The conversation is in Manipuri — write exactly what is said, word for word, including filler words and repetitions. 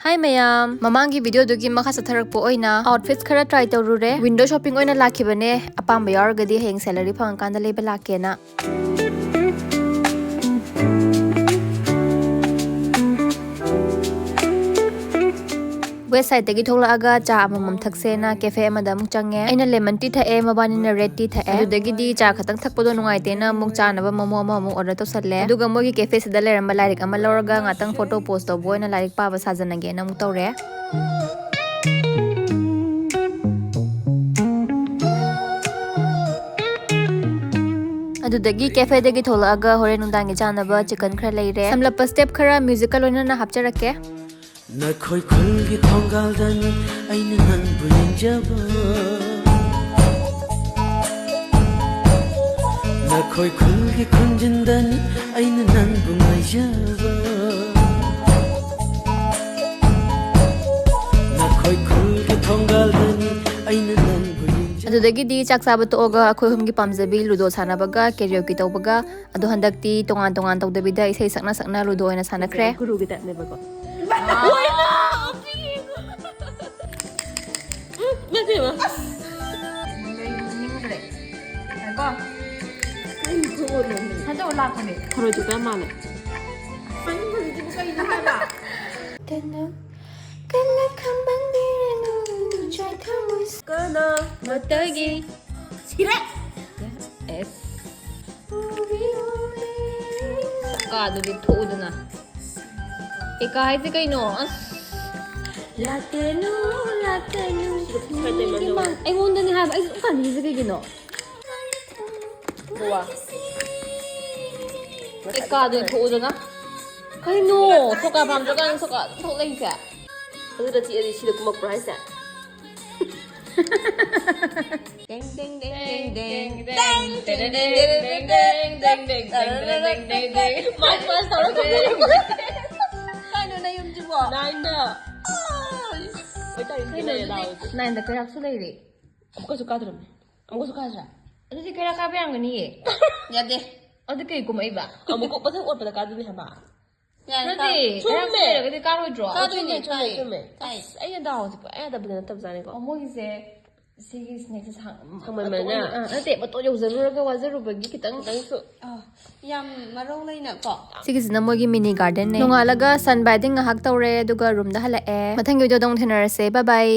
Hi ꯃꯌꯥꯝ, ꯃꯃꯥꯡꯒꯤ videoꯗꯨꯒꯤ ꯃꯈꯥ ꯆꯠꯊꯔꯛꯄ ꯑꯣꯏꯅ outfits ꯈꯔ try ꯇꯧꯔꯨꯔꯦ꯫ Window shopping ꯑꯣꯏꯅ ꯂꯥꯛꯈꯤꯕꯅꯦ, ꯑꯄꯥꯝꯕ ꯌꯥꯎꯔꯒꯗꯤ ꯍꯌꯦꯡ salary ꯐꯪꯉꯀꯥꯟꯗ ꯂꯩꯕ ꯂꯥꯛꯀꯦꯅ꯫ West sideꯇꯒꯤ ꯊꯣꯛꯂꯛꯑꯒ ꯆꯥ ꯑꯃꯃꯝ ꯊꯛꯁꯦꯅ cafe ꯑꯃꯗ ꯑꯃꯨꯛ ꯆꯪꯉꯦ꯫ ꯑꯩꯅ lemon tea ꯊꯛꯑꯦ, ꯃꯕꯥꯅꯤꯅ red tea ꯊꯛꯑꯦ꯫ ꯑꯗꯨꯗꯒꯤꯗꯤ ꯆꯥ ꯈꯛꯇꯪ ꯊꯛꯄꯗꯣ ꯅꯨꯡꯉꯥꯏꯇꯦꯅ ꯑꯃꯨꯛ ꯆꯥꯅꯕ momo ꯑꯃꯃꯨꯛ order ꯇꯧꯁꯜꯂꯦ꯫ ꯑꯗꯨꯒ ꯃꯣꯏꯒꯤ cafeꯁꯤꯗ ꯂꯩꯔꯝꯕ ꯂꯥꯏꯔꯤꯛ ꯑꯃ ꯂꯧꯔꯒ ꯉꯥꯛꯇꯪ photo pose ꯇꯧꯕ ꯑꯣꯏꯅ ꯂꯥꯏꯔꯤꯛ ꯄꯥꯕ ꯁꯥꯖꯅꯒꯦꯅ ꯑꯃꯨꯛ ꯇꯧꯔꯦ꯫ ꯑꯗꯨꯗꯒꯤ cafeꯗꯒꯤ ꯊꯣꯛꯂꯛꯑꯒ ꯍꯣꯔꯦꯟ ꯅꯨꯡꯗꯥꯡꯒꯤ ꯆꯥꯅꯕ chicken ꯈꯔ ꯂꯩꯔꯦ꯫ ꯁꯝꯂꯞꯄ step ꯈꯔ musicꯀ ꯂꯣꯏꯅꯅ ꯍꯥꯞꯆꯔꯛꯀꯦ꯫ ꯅꯈꯣꯏ ꯈꯨꯜꯒꯤ ꯊꯣꯡꯒꯥꯜꯗꯅꯤ ꯑꯩꯅ ꯅꯪꯕꯨ ꯌꯦꯡꯖꯕ꯫ ꯅꯈꯣꯏ ꯈꯨꯜꯒꯤ ꯈꯨꯟꯖꯤꯟꯗꯅꯤ ꯑꯩꯅ ꯅꯪꯕꯨ ꯉꯥꯏꯖꯕ꯫ ꯅꯈꯣꯏ ꯈꯨꯜꯒꯤ ꯊꯣꯡꯒꯥꯜꯗꯅꯤ ꯑꯩꯅ ꯅꯪꯕꯨ ꯌꯦꯡꯖꯕ꯫ ꯑꯗꯨꯗꯒꯤꯗꯤ ꯆꯥꯛ ꯆꯥꯕ ꯇꯣꯛꯑꯒ ꯑꯩꯈꯣꯏ ꯑꯍꯨꯝꯒꯤ ꯄꯥꯝꯖꯕꯤ ludo ꯁꯥꯟꯅꯕꯒ karaoke ꯇꯧꯕꯒ꯫ ꯑꯗꯣ ꯍꯟꯗꯛꯇꯤ ꯇꯣꯉꯥꯟ ꯇꯣꯉꯥꯟ ꯇꯧꯗꯕꯤꯗ ꯏꯁꯩ ꯁꯛꯅ ꯁꯛꯅ ludo ꯑꯣꯏꯅ ꯁꯥꯟꯅꯈ꯭ꯔꯦ꯫ ꯒꯨꯔꯨꯒꯤ typeꯅꯦꯕꯀꯣ꯫ ꯎꯝ, ꯅꯠꯇꯦꯕ꯫ ꯂꯩꯅꯤꯡꯗ꯭ꯔꯦ꯫ ꯉꯥꯏꯈꯣ꯫ ꯑꯩ ꯊꯣꯛꯑꯣ ꯅꯪ꯫ ꯍꯟꯗꯛ ꯂꯥꯛꯄꯅꯦ꯫ ꯊꯔꯣꯏ ꯆꯨꯞꯄ ꯌꯥꯝ ꯃꯥꯜꯂꯦ꯫ ꯀꯩꯅꯣ ꯍꯥꯏꯕ? ꯀꯟꯅ, ꯀꯟꯅ ꯈꯝꯕꯪꯕꯤꯔꯅꯨ, ꯅꯨꯡꯖꯥꯏ ꯊꯃꯣꯏ ꯀꯅꯥ ꯃꯇꯒꯤ ꯁꯤꯔꯦ꯫ ꯑꯦꯁ꯫ ꯀꯥꯗꯨꯗꯤ ꯊꯣꯛꯎꯗꯅ꯫ ꯑꯦꯀꯥ ꯍꯥꯏꯁꯦ ꯀꯩꯅꯣ? ꯑꯁ꯫ ꯂꯥꯛꯀꯅꯨ, ꯂꯥꯛꯀꯅꯨ꯫ ꯁꯤꯗ ꯐꯨꯠ ꯈꯔ ꯇꯩꯃꯟ ꯇꯧꯔꯦ꯫ ꯑꯩꯉꯣꯟꯗꯅꯦ ꯍꯥꯏꯕ, ꯑꯩ ꯑꯗꯨꯝ ꯀꯥꯟꯕꯤꯁꯦ ꯀꯩꯒꯤꯅꯣ? ꯒꯣꯋꯥ꯫ ꯑꯦꯀꯥꯗꯨꯗꯤ ꯊꯣꯛꯎꯗꯅ꯫ ꯀꯩꯅꯣ? ꯁꯣꯀꯥ ꯄꯥꯝꯗ꯭ꯔꯀꯥꯟꯗ ꯁꯣꯀꯥ ꯑꯗꯨꯝ ꯊꯣꯛ ꯂꯩꯁꯦ꯫ ꯑꯗꯨꯗ ꯆꯤꯛꯑꯗꯤ ꯁꯤꯗ ꯀꯨꯝꯃꯛꯄ꯭ꯔꯣ ꯍꯥꯏꯁꯦ? ꯇꯦꯡ, ꯇꯦꯡ, ꯇꯦꯡ, ꯇꯦꯡ, ꯇꯦꯡ꯫ ꯇꯦꯡ, ꯇꯦꯡ, ꯇꯦꯡ, ꯇꯦꯡ, ꯇꯦꯡ꯫ ꯃꯥꯏꯛ ꯄꯥꯁ ꯇꯧꯔ ꯊꯣꯛꯆꯔꯛꯄ꯫ ꯀꯩꯅꯣ ꯅꯌꯨꯝꯁꯤꯕꯣ? ꯅꯥꯏꯟꯗ꯫ ꯑꯣꯏ ꯇꯥꯔꯗꯤ ꯀꯩꯅꯣ ꯂꯩꯔꯦ ꯑꯗꯨꯗꯤ? ꯂꯥꯎꯔꯗꯤ꯫ ꯅꯥꯏꯟꯗ ꯀꯌꯥꯛꯁꯨ ꯂꯩꯔꯦ? ꯑꯃꯨꯛꯀꯁꯨ ꯀꯥꯗ꯭ꯔꯝꯅꯦ꯫ ꯑꯃꯨꯛꯀꯁꯨ ꯀꯥꯗ꯭ꯔꯥ? ꯑꯗꯨꯗꯤ ꯀꯩꯔꯥꯛ ꯀꯥꯕ ꯌꯥꯝꯒꯅꯤꯌꯦ꯫ ꯌꯥꯗꯦ꯫ ꯑꯗꯨ ꯀꯩ ꯀꯨꯝꯃꯛꯏꯕ? ꯑꯃꯨꯛꯀ ꯃꯊꯪ ꯑꯣꯠꯄꯗ ꯀꯥꯗꯣꯏꯅꯦ ꯍꯥꯏꯕ꯫ ꯌꯥꯔꯦ, ꯅꯠꯇꯦ, ꯀꯥꯔꯣ꯫ ꯉꯔꯥꯡ ꯆꯨꯝꯃꯦ꯫ ꯂꯩꯔꯒꯗꯤ ꯀꯥꯔꯣꯏꯗ꯭ꯔꯣ? ꯀꯥꯗꯣꯏꯅꯦ, ꯆꯨꯝꯃꯦ, ꯀꯥꯏ? ꯆꯨꯝꯃꯦ꯫ ꯑꯁ, ꯑꯩꯅ ꯗꯥꯎꯁꯦ ꯄꯨꯔꯥ ꯌꯥꯗꯕꯗꯤ ꯅꯠꯇꯕꯖꯥꯠꯅꯤꯀꯣ꯫ ꯑꯣ, ꯃꯣꯏꯒꯤꯁꯦ ꯁꯤꯒꯤ ꯁ꯭ꯅꯦꯛꯁꯦ ꯁꯥꯡ-, ꯁꯥꯡꯃꯟꯕꯅꯤꯅ꯫ ꯑꯇꯣꯟ-, ꯑꯥ, ꯅꯠꯇꯦ, ꯃꯇꯣꯟ ꯌꯧꯖꯔꯨꯔꯒ ꯋꯥꯖꯔꯨꯕꯒꯤ ꯈꯤꯇꯪ ꯈꯤꯇꯪꯁꯨ꯫ ꯑꯥ, ꯌꯥꯝ ꯃꯔꯧ ꯂꯩꯅꯀꯣ꯫ ꯁꯤꯒꯤꯁꯤꯅ ꯃꯣꯏꯒꯤ mini garden ꯅꯦ꯫ ꯅꯣꯡꯉꯥꯜꯂꯒ sun bathing ꯉꯥꯏꯍꯥꯛ ꯇꯧꯔꯦ, ꯑꯗꯨꯒ room ꯗ ꯍꯜꯂꯛꯑꯦ꯫ ꯃꯊꯪꯒꯤ video ꯗ ꯑꯃꯨꯛ ꯊꯦꯡꯅꯔꯁꯦ꯫ Bye bye꯫